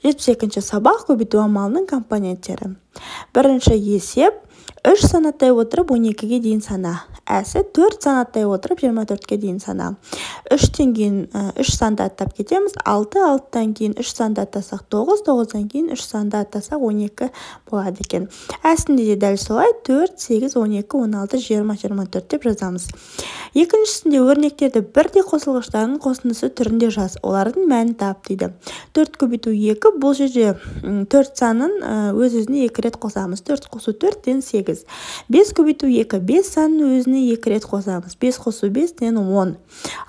72-ші сабақ көбейту амалының компоненттері. Бірінші есеп: 3 санаттай отырып 12-ге дейін сана. Әсі 4 санаттай отырып 24-ке дейін сана. 3-тен кейін 3 санды аттап кетеміз. 6, 6-тан кейін 3 санды аттасақ 9, 9-дан кейін 3 санды аттасақ 12 болады екен. Әсінде де дәл солай 4, 8, 12, 16, 20, 24 деп жазамыз. Екіншісінде өрнектерді бірдей қосылғыштардың қосындысы түрінде жаз. Олардың мәнін тап дейді. 4 көбейту 2, бұл жерде 4 санын өз-өзіне 2 рет қосамыз. 4 қосу 4 тең 8. 5 көбейту 2, 5 санын өзіне 2 рет қосамыз. 5 қосу 5 тең 10.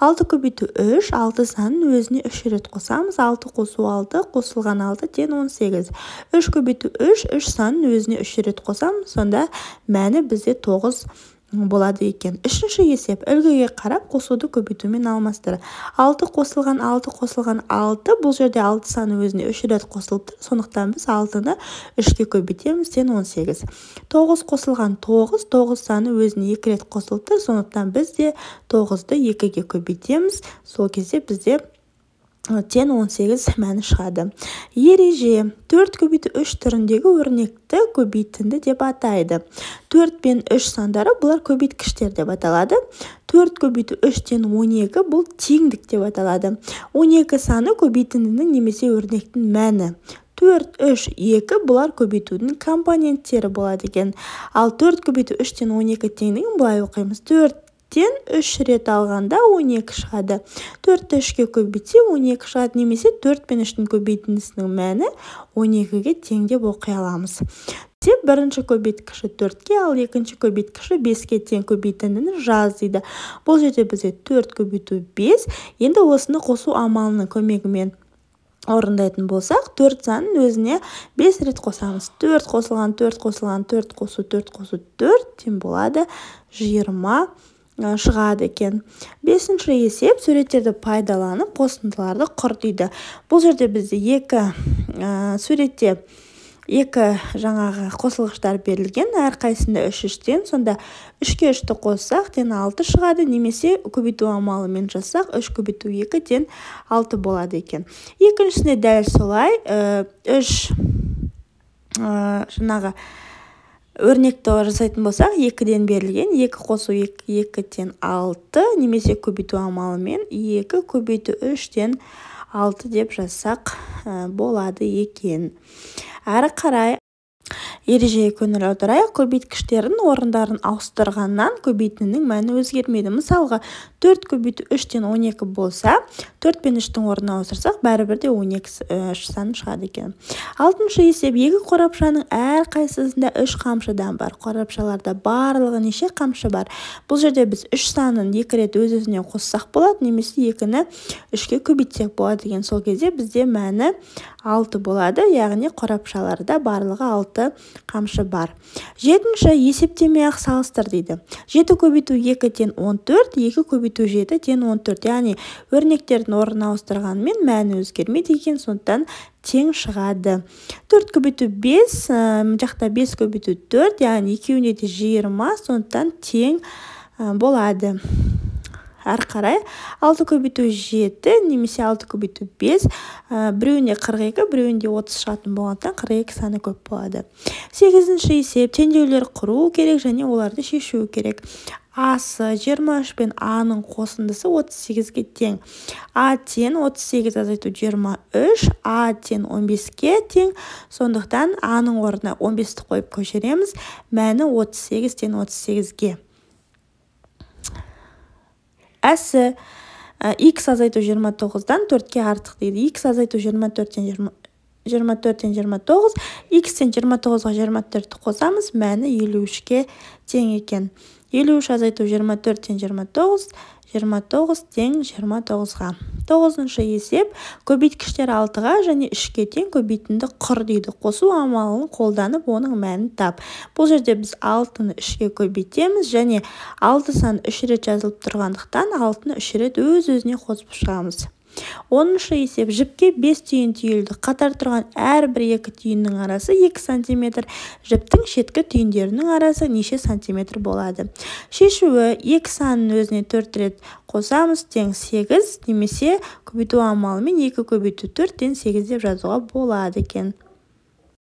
6 көбейту 3, 6 санын өзіне 3 рет қосамыз. 6 қосу 6, қосылған 6 тең 18. 3 көбейту 3, 3 санын өзіне 3 рет қосамыз. Сонда мәні бізде 9 болады екен. Үшінші есеп: үлгіге қарап қосуды көбейтумен алмастыр. 6 қосылған 6 қосылған 6, бұл жерде 6 саны өзіне 3 рет қосылып тұр, сондықтан біз 6-ны 3-ке көбейтеміз, тең 18. 9 қосылған 9, 9 саны өзіне 2 рет қосылып тұр, сондықтан біз де 9-ды 2-ге көбейтеміз. Сол кезде бізде тең 18 мәні шығады. Ереже: 4 көбейту 3 түріндегі өрнекті көбейтінді деп атайды. 4 пен 3 сандары бұлар көбейткіштер деп аталады. 4 көбейту 3 тең 12, бұл теңдік деп аталады. 12 саны көбейтіндінің немесе өрнектің мәні. 4, 3, 2 бұлар көбейтудің компоненттері болады екен. Ал 4 көбейту 3 тең 12 теңдігін былай оқимыз. 4-тен 3 рет алғанда 12 шығады. 4-ті 3-ке көбейтсе 12 шығады, немесе 4 пен 3-тің көбейтіндісінің мәні 12-ге тең деп оқи аламыз. Бірінші көбейткіші 4-ке, ал екінші көбейткіші 5-ке тең көбейтіндіні жаз дейді. Бұл жерде бізде 4 көбейту 5. Енді осыны қосу амалының көмегімен орындайтын болсақ, 4 санын өзіне 5 рет қосамыз. 4 қосылған 4 қосылған 4 қосу 4 қосу 4 тең болады 20 шығады екен. Бесінші есеп: суреттерді пайдаланып қосындыларды құр дейді. Бұл жерде бізде екі суретте екі жаңағы қосылғыштар берілген, әрқайсысында 3-3-тен, сонда 3-ке 3-ті қоссақ тең 6 шығады, немесе көбейту амалымен жазсақ 3 көбейту 2 тең 6 болады екен. Екіншісінде дәл солай 3 жаңағы өрнекті жасайтын болсақ, 2-ден берілген 2 қосу 2, 2 тең 6, немесе көбейту амалымен 2 көбейту 3 тең 6 деп жазсақ болады екен. Әрі қарай ережеге көңіл аударайық. Көбейткіштердің орындарын ауыстырғаннан көбейтіннің мәні өзгермейді. Мысалға, 4 көбейту 3 тең 12 болса, 4 пен 3-тің орнын ауыстырсақ, бәрібір де 12 саны шығады екен. Алтыншы есеп: екі қорапшаның әрқайсысында 3 қамшыдан бар. Қорапшаларда барлығы неше қамшы бар? Бұл жерде біз 3 санын 2 рет өз-өзіне қоссақ болады, немесе 2-ні 3-ке көбейтсек болады екен. Сол кезде бізде мәні 6 болады, яғни қорапшаларда барлығы 6 қамшы бар. Жетінші есептемей-ақ салыстыр дейді. 7 көбейту 2 тең 14, 2 көбейту 7 тең 14. Яғни өрнектердің орнын ауыстырғанымен мәні өзгермейді екен, сондықтан тең шығады. 4 көбейту 5, мына жақта 5 көбейту 4, яғни екеуінде де 20, сондықтан тең болады. Әрі қарай 6 көбейту 7 немесе 6 көбейту 5, біреуінде 42, біреуінде 30 шығатын болғандықтан 42 саны көп болады. Сегізінші есеп: теңдеулер құру керек және оларды шешу керек. А-сы 23 пен А-ның қосындысы 38-ге тең. А тең 38 азайту 23, А тең 15-ке тең. Сондықтан А-ның орнына 15-ті қойып көшіреміз. Мәні 38 тең 38-ге. Әсі x азайту 29-дан 4-ке артық дейді. X азайту 24-тен 29, x-тен 29-ға 24-ті қосамыз, мәні 53-ке тең екен. 53 азайту 24-тен 29, 29 тең 29-ға. Тоғызыншы есеп: көбейткіштер 6-ға және 3-ке тең көбейтінді құр дейді. Қосу амалын қолданып оның мәнін тап. Бұл жерде біз 6-ны 3-ке көбейтеміз және 6 саны 3 рет жазылып тұрғандықтан 6-ны 3 рет өз-өзіне қосып шығамыз. 10-шы есеп. Жіпке 5 түйін түйілді. Қатар тұрған әрбір екі түйіннің арасы 2 сантиметр. Жіптің шеткі түйіндерінің арасы неше сантиметр болады? Шешуі: 2 санын өзіне 4 рет қосамыз, тең 8, немесе көбейту амалымен 2 көбейту 4 тең 8 деп жазуға болады екен.